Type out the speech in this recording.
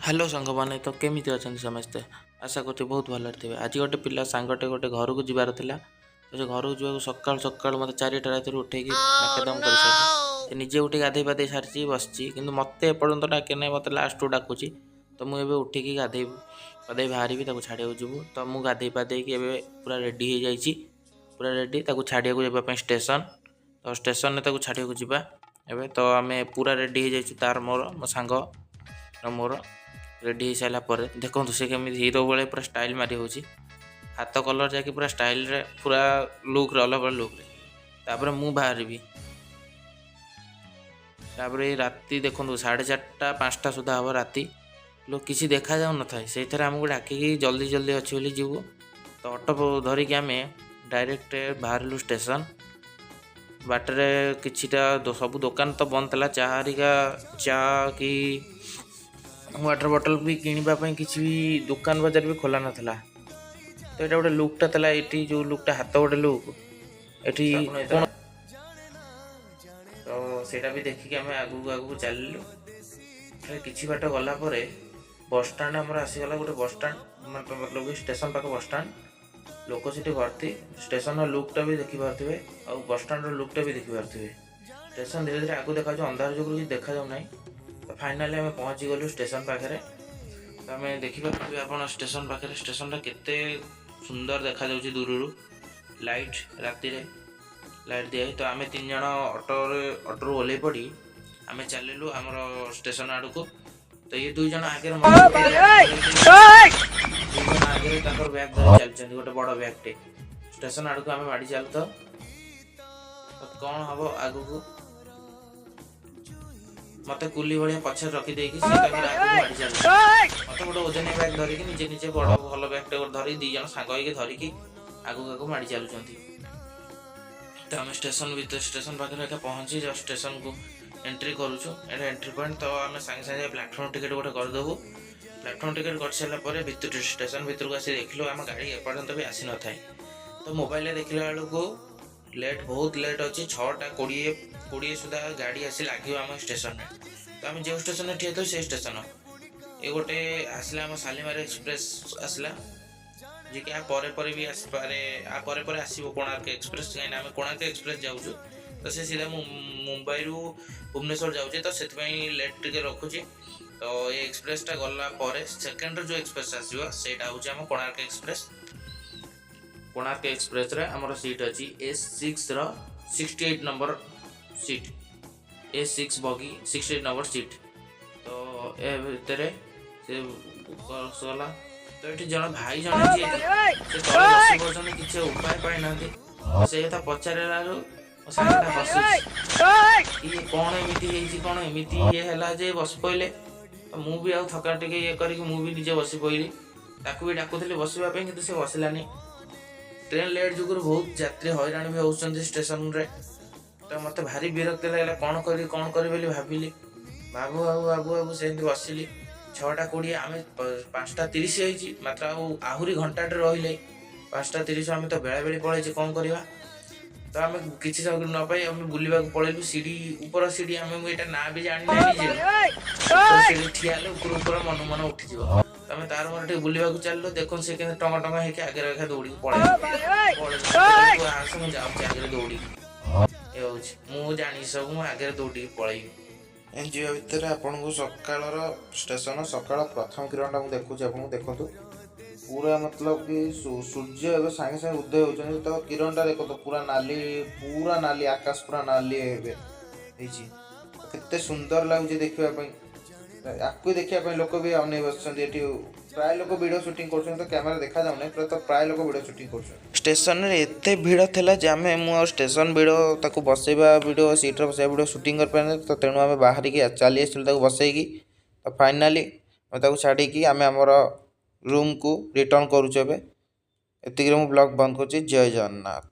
Hello ସାଙ୍ଗମାନେ, ତ କେମିତି ଅଛନ୍ତି ସମସ୍ତେ? ଆଶା କରୁଛି ବହୁତ ଭଲରେ ଥିବେ। ଆଜି ଗୋଟେ ପିଲା ସାଙ୍ଗଟେ ଗୋଟେ ଘରକୁ ଯିବାର ଥିଲା। ତ ସେ ଘରକୁ ଯିବାକୁ ସକାଳୁ ସକାଳୁ ମୋତେ 4ଟା ରାତିରୁ ଉଠେଇକି ନାକେଦମ କରିସାରିଛି। ସେ ନିଜେ ଉଠିକି ଗାଧେଇ ପାଧେଇ ସାରିଛି, ବସିଛି, କିନ୍ତୁ ମୋତେ ଏପର୍ଯ୍ୟନ୍ତ ଡାକେ ନାହିଁ। ମୋତେ ଲାଷ୍ଟକୁ ଡାକୁଛି। ତ ମୁଁ ଏବେ ଉଠିକି ଗାଧେଇ ପାଧେଇ ବାହାରିବି, ତାକୁ ଛାଡ଼ିବାକୁ ଯିବୁ। ତ ମୁଁ ଗାଧେଇ ପାଧେଇକି ଏବେ ପୁରା ରେଡ଼ି ହେଇଯାଇଛି, ପୁରା ରେଡ଼ି ତାକୁ ଛାଡ଼ିବାକୁ ଯିବା ପାଇଁ ଷ୍ଟେସନ। ତ ଷ୍ଟେସନରେ ତାକୁ ଛାଡ଼ିବାକୁ ଯିବା ଏବେ। ତ ଆମେ ପୁରା ରେଡ଼ି ହେଇଯାଇଛୁ, ତାର ମୋର, ମୋ ସାଙ୍ଗ ଆଉ ମୋର। ରେଡ଼ି ହେଇସାରିଲା ପରେ ଦେଖନ୍ତୁ ସେ କେମିତି ହିରୋ ଭଳିଆ ପୁରା ଷ୍ଟାଇଲ୍ ମାରି ହେଉଛି, ହାତ କଲର୍ ଯାଇକି ପୁରା ଷ୍ଟାଇଲ୍ରେ, ପୁରା ଲୁକ୍ରେ, ଅଲଗା ଲୁକ୍ରେ। ତାପରେ ମୁଁ ବାହାରିବି। ତାପରେ ଏଇ ରାତି ଦେଖନ୍ତୁ 4:30, 5ଟା ସୁଦ୍ଧା ହେବ ରାତି, ଲୋକ କିଛି ଦେଖାଯାଉନଥାଏ। ସେଇଥିରେ ଆମକୁ ଡାକିକି ଜଲ୍ଦି ଜଲ୍ଦି ଅଛି ବୋଲି ଯିବୁ। ତ ଅଟୋ ଧରିକି ଆମେ ଡାଇରେକ୍ଟ ବାହାରିଲୁ ଷ୍ଟେସନ। ବାଟରେ କିଛିଟା ସବୁ ଦୋକାନ ତ ବନ୍ଦ ଥିଲା। ଚା ହରିକା, ଚା କି ୱାଟର ବଟଲ୍ ବି କିଣିବା ପାଇଁ କିଛି ବି ଦୋକାନ ବଜାର ବି ଖୋଲା ନଥିଲା। ତ ଏଇଟା ଗୋଟେ ଲୁକ୍ଟା ଥିଲା ଏଇଠି, ଯେଉଁ ଲୁକ୍ଟା ହାତ ଗୋଟେ ଲୁକ୍ ଏଠି କ'ଣ। ତ ସେଇଟା ବି ଦେଖିକି ଆମେ ଆଗକୁ ଆଗକୁ ଚାଲିଲୁ। କିଛି ବାଟ ଗଲା ପରେ ବସଷ୍ଟାଣ୍ଡ ଆମର ଆସିଗଲା, ଗୋଟେ ବସଷ୍ଟାଣ୍ଡ, ମତଲବ କି ଷ୍ଟେସନ ପାଖ ବସଷ୍ଟାଣ୍ଡ। ଲୋକ ସେଠି ଭର୍ତ୍ତି। ଷ୍ଟେସନର ଲୁକ୍ଟା ବି ଦେଖିପାରୁଥିବେ ଆଉ ବସଷ୍ଟାଣ୍ଡର ଲୁକ୍ଟା ବି ଦେଖିପାରୁଥିବେ। ଷ୍ଟେସନ ଧୀରେ ଧୀରେ ଆଗକୁ ଦେଖାଯାଉଛି, ଅନ୍ଧାର ଯୋଗୁଁ କିଛି ଦେଖାଯାଉନାହିଁ। ତ ଫାଇନାଲି ଆମେ ପହଞ୍ଚିଗଲୁ ଷ୍ଟେସନ ପାଖରେ। ତ ଆମେ ଦେଖିପାରୁଥିବେ ଆପଣ ଷ୍ଟେସନ ପାଖରେ ଷ୍ଟେସନଟା କେତେ ସୁନ୍ଦର ଦେଖାଯାଉଛି ଦୂରରୁ, ଲାଇଟ୍, ରାତିରେ ଲାଇଟ୍ ଦିଆହେଇ। ତ ଆମେ ତିନି ଜଣ ଅଟୋରେ, ଅଟୋରୁ ଓହ୍ଲେଇ ପଡ଼ି ଆମେ ଚାଲିଲୁ ଆମର ଷ୍ଟେସନ ଆଡ଼କୁ। ତ ଇଏ ଦୁଇ ଜଣ ଆଗରେ, ଦୁଇ ଜଣ ଆଗରେ ତାଙ୍କର ବ୍ୟାଗ୍ ଧରି ଚାଲିଛନ୍ତି, ଗୋଟେ ବଡ଼ ବ୍ୟାଗ୍ଟେ। ଷ୍ଟେସନ ଆଡ଼କୁ ଆମେ ମାଡ଼ି ଚାଲୁଥାଉ। ତ କ'ଣ ହବ ଆଗକୁ? ମତେ କୁଲି ଭଳିଆ ପଛରେ ରଖିଦେଇକି ସେ ତାଙ୍କର ଆଗକୁ ମାଡ଼ି ଚାଲୁଛନ୍ତି। ମତେ ଗୋଟେ ଓଜନିଆ ବ୍ୟାଗ୍ ଧରିକି, ନିଜେ ନିଜେ ବଡ଼ ଭଲ ବ୍ୟାଗ୍ଟେ ଗୋଟେ ଧରିକି, ଦି ଜଣ ସାଙ୍ଗ ହେଇକି ଧରିକି ଆଗକୁ ଆଗକୁ ମାଡ଼ି ଚାଲୁଛନ୍ତି। ତ ଆମେ ଷ୍ଟେସନ ଭିତରେ, ଷ୍ଟେସନ ପାଖରେ ଏକା ପହଞ୍ଚି ଜଷ୍ଟ ଷ୍ଟେସନକୁ ଏଣ୍ଟ୍ରି କରୁଛୁ। ଏଇଟା ଏଣ୍ଟ୍ରି ପଏଣ୍ଟ। ତ ଆମେ ସାଙ୍ଗେ ସାଙ୍ଗେ ପ୍ଲାଟଫର୍ମ ଟିକେଟ୍ ଗୋଟେ କରିଦେବୁ। ପ୍ଲାଟଫର୍ମ ଟିକେଟ୍ କରିସାରିଲା ପରେ ଭିତରୁ, ଷ୍ଟେସନ ଭିତରକୁ ଆସି ଦେଖିଲୁ ଆମ ଗାଡ଼ି ଏପର୍ଯ୍ୟନ୍ତ ବି ଆସିନଥାଏ। ତ ମୋବାଇଲରେ ଦେଖିଲା ବେଳକୁ ଲେଟ୍, ବହୁତ ଲେଟ୍ ଅଛି। 6ଟା 20 ସୁଦ୍ଧା ଗାଡ଼ି ଆସି ଲାଗିବ ଆମ ଷ୍ଟେସନରେ। ତ ଆମେ ଯେଉଁ ଷ୍ଟେସନରେ ଠିଆ ଥାଉ ସେଇ ଷ୍ଟେସନ ଏ ଗୋଟେ ଆସିଲା, ଆମ ଶାଲିମାର ଏକ୍ସପ୍ରେସ୍ ଆସିଲା, ଯିଏକି ଆ ପରେ ପରେ ବି ଆସିପାରେ। ଆ ପରେ ପରେ ଆସିବ କୋଣାର୍କ ଏକ୍ସପ୍ରେସ୍, କାହିଁକିନା ଆମେ କୋଣାର୍କ ଏକ୍ସପ୍ରେସ୍ ଯାଉଛୁ। ତ ସେ ସିଧା ମୁମ୍ବାଇରୁ ଭୁବନେଶ୍ୱର ଯାଉଛି, ତ ସେଥିପାଇଁ ଲେଟ୍ ଟିକେ ରଖୁଛି। ତ ଏ ଏକ୍ସପ୍ରେସଟା ଗଲା ପରେ ସେକେଣ୍ଡରେ ଯେଉଁ ଏକ୍ସପ୍ରେସ୍ ଆସିବ, ସେଇଟା ହେଉଛି ଆମ କୋଣାର୍କ ଏକ୍ସପ୍ରେସ୍। କୋଣାର୍କ ଏକ୍ସପ୍ରେସରେ ଆମର ସିଟ୍ ଅଛି ଏ 6ର 68 number seat, A6 bogie, 68 number seat. ତ ଏ ଭିତରେ ସେ ଗଲା। ତ ଏଠି ଜଣେ ଭାଇ ଜଣେ ଯିଏ ସେ ତଳେ ବସି ପଡୁଛନ୍ତି, କିଛି ଉପାୟ ପାଇନାହାନ୍ତି। ସେ କଥା ପଚାରିଲାରୁ ମୋ ସାଙ୍ଗଟା ହସୁଛି, ଇଏ କ'ଣ ଏମିତି ହେଇଛି, କ'ଣ ଏମିତି ଇଏ ହେଲା ଯେ ବସି ପଇଲେ। ତ ମୁଁ ବି ଆଉ ଥକା ଟିକେ ଇଏ କରିକି ମୁଁ ବି ନିଜେ ବସି ପଇଲି। ତାକୁ ବି ଡାକୁଥିଲି ବସିବା ପାଇଁ, କିନ୍ତୁ ସେ ବସିଲାନି। ଟ୍ରେନ୍ ଲେଟ୍ ଯୋଗୁରୁ ବହୁତ ଯାତ୍ରୀ ହଇରାଣ ବି ହେଉଛନ୍ତି ଷ୍ଟେସନରେ। ତ ମୋତେ ଭାରି ବିରକ୍ତି ଲାଗିଲା। କ'ଣ କରିବି, କ'ଣ କରିବି ବୋଲି ଭାବିଲି। ଭାବୁ ଭାବୁ ଭାବୁ ଭାବୁ ସେମିତି ବସିଲି। 6ଟା 20, ଆମେ 5ଟା 30 ହେଇଛି ମାତ୍ର, ଆଉ ଆହୁରି ଘଣ୍ଟାଟେ ରହିଲେ 5ଟା 30। ଆମେ ତ ବେଳାବେଳି ପଳେଇଛେ, କ'ଣ କରିବା? ତ ଆମେ କିଛି ସବୁ ନ ପାଇ ଆମେ ବୁଲିବାକୁ ପଳେଇଲୁ ସିଡ଼ି, ଉପର ସିଡ଼ି। ଆମେ, ମୁଁ ଏଇଟା ନାଁ ବି ଜାଣିନି ନିଜେ। ଉପର ସିଡ଼ି ଠିଆ ହେଲେ ଉପର ଉପର ମନ ମନ ଉଠିଯିବ। ତ ଆମେ ତାର ମୋର ଟିକେ ବୁଲିବାକୁ ଚାଲିଲୁ। ଦେଖନ୍ତୁ ସେ କେମିତି ଟଙ୍କା ଟଙ୍କା ହେଇକି ଆଗରେ ଆଗରେ ଦୌଡ଼ିକି ପଳେଇଲା, ପଳେଇଲା। ତୁ ଆସ, ମୁଁ ଯାଉଛି ଆଗରେ ଦୌଡ଼ିକି। ଏ ହଉଛି, ମୁଁ ଜାଣିଛି ସବୁ, ମୁଁ ଆଗରେ ଦୌଡ଼ିକି ପଳେଇବି। ଯିବା ଭିତରେ ଆପଣଙ୍କୁ ସକାଳର ଷ୍ଟେସନ, ସକାଳ ପ୍ରଥମ କିରଣଟା ମୁଁ ଦେଖୁଛି ଆପଣଙ୍କୁ। ଦେଖନ୍ତୁ ପୁରା, ମତଲବ କି ସୂର୍ଯ୍ୟ ଏବେ ସାଙ୍ଗେ ସାଙ୍ଗେ ଉଦୟ ହେଉଛନ୍ତି। ତ କିରଣଟା ଦେଖନ୍ତୁ ପୁରା ନାଲି, ପୁରା ନାଲି, ଆକାଶ ପୁରା ନାଲି ଏବେ ହେଇଛି। କେତେ ସୁନ୍ଦର ଲାଗୁଛି ଦେଖିବା ପାଇଁ। ଆକୁ ଦେଖିବା ପାଇଁ ଲୋକ ବି ଅନେଇ ବସିଛନ୍ତି। ଏଠି ପ୍ରାୟ ଲୋକ ଭିଡ଼ିଓ ସୁଟିଂ କରୁଛନ୍ତି। ତ କ୍ୟାମେରା ଦେଖାଯାଉନାହିଁ, ପ୍ରାୟ ତ ପ୍ରାୟ ଲୋକ ଭିଡ଼ିଓ ସୁଟିଂ କରୁଛନ୍ତି। ଷ୍ଟେସନରେ ଏତେ ଭିଡ଼ ଥିଲା ଯେ ଆମେ, ମୁଁ ଆଉ ଷ୍ଟେସନ ଭିଡ଼, ତାକୁ ବସେଇବା ଭିଡ଼ିଓ, ସିଟ୍ରେ ବସେଇବା ଭିଡ଼ିଓ ସୁଟିଂ କରିପାରିନି। ତ ତେଣୁ ଆମେ ବାହାରିକି ଚାଲି ଆସିଲୁ ତାକୁ ବସେଇକି। ତ ଫାଇନାଲି ଆମେ ତାକୁ ଛାଡ଼ିକି ଆମେ ଆମର ରୁମ୍କୁ ରିଟର୍ଣ୍ଣ କରୁଛୁ ଏବେ। ଏତିକିରେ ମୁଁ ବ୍ଲଗ୍ ବନ୍ଦ କରୁଛି। ଜୟ ଜଗନ୍ନାଥ।